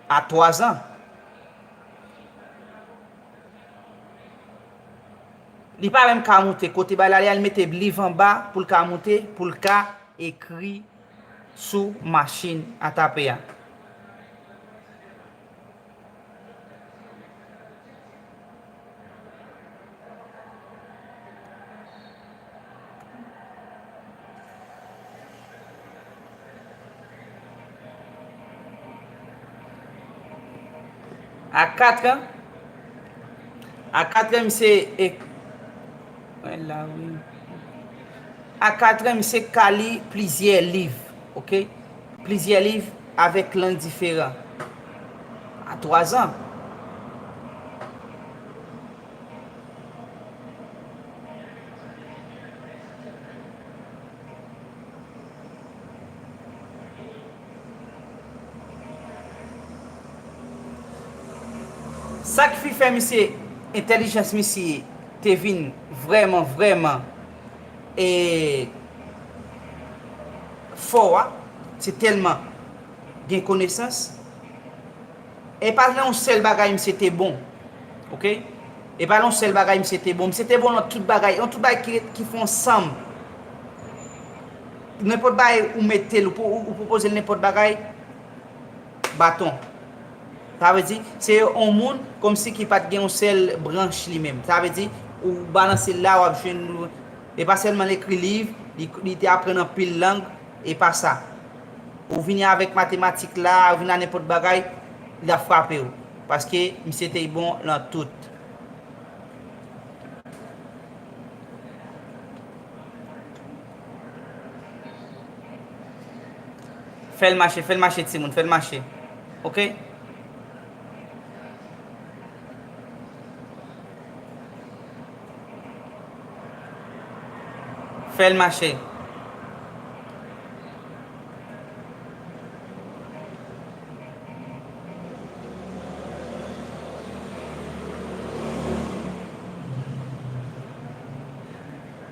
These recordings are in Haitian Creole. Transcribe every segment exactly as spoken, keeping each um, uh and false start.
A twazan. Li pa menm ka moute. Kote bagay la, li al mete liv anba pou l ka moute, pou l ka ekri sou machin a tape a. A kat an, a kat an, misye, e, wè la, wi. A kat an, misye ka li plizyè liv, oke? Plizyè liv avèk lang diferan. A twazan. Sa k fi fè misye, entèlijans misye te vin vrèman, vrèman, e, fò a, se tèlman gen konesans. E pa nan yon sèl bagay misye te bon. Oke? E pa nan yon sèl bagay misye te bon. Misye te bon nan tout bagay. Nan tout bagay ki, ki fè ansanm. Nenpòt bagay ou mete l, ou, ou, ou pwopoze l nenpòt bagay, baton. Sa vle di, se yon moun kòmsi ki pa t gen yon sèl branch li menm. Sa vle di, ou balanse l la, w ap jwenn, e pa sèlman l ekri liv, li, li te aprann anpil lang, e pa sa. Ou vini avèk matematik la, ou vini a nenpòt bagay, l ap frape w. Paske misye te bon nan tout. Fè l mache, fè l mache, timoun, fè l mache. Oke? Fè l mache.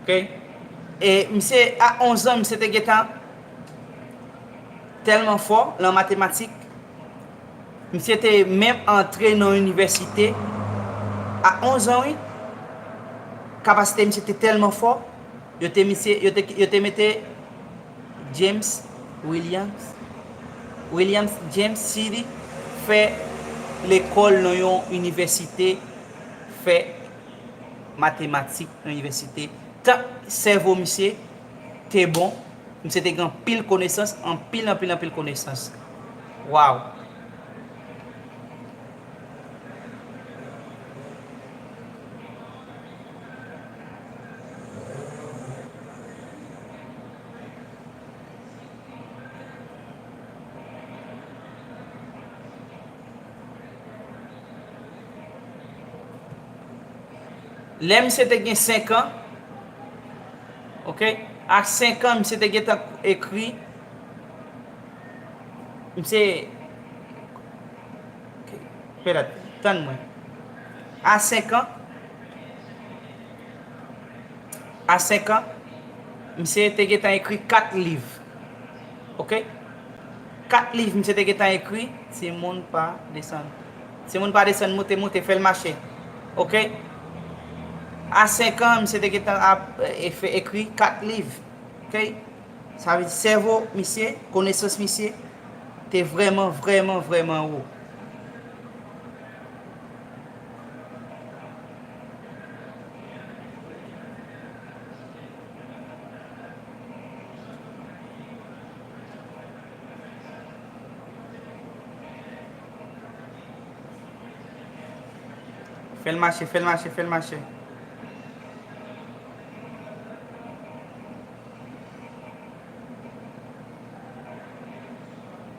Oke? E misye, a onz an, misye te gentan tèlman fò nan matematik. Misye te menm antre nan inivèsite a onz an, wi. Kapasite misye te tèlman fò, yo te misye, yo te, yo te mete James Williams, Williams James City fè lekòl nan yon inivèsite, fè matematik nan inivèsite. Tan sèvo misye te bon, misye te gen anpil konesans, anpil, anpil, anpil konesans. Waw! Lè misye te gen senk an, oke, a senk an, misye te gentan ekri, misye, oke, pèdat, tann mwen. A senk an, a senk an, misye te gentan ekri kat liv. Oke? Kat liv misye te gentan ekri, timoun pa desann. Timoun pa desann, moute, moute, fè l mache. Oke? A senk an, misye te gentan ap, e, fè, ekri kat liv. Oke? Sa vle di sèvo misye, konesans misye, te vrèman, vrèman, vrèman wo. Fè l mache, fè l mache, fè l mache.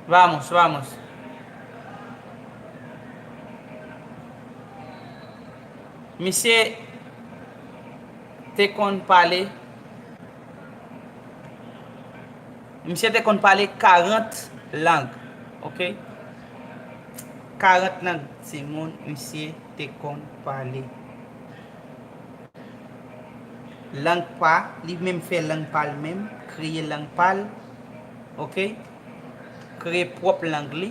Vamos, vamos. Misye te konn pale, misye te konn pale karant lang, oke? Karant lang, timoun, misye te konn pale. Lang pa, li menm fè lang pa l menm, kreye lang pa l, oke? Kreye pwòp lang li.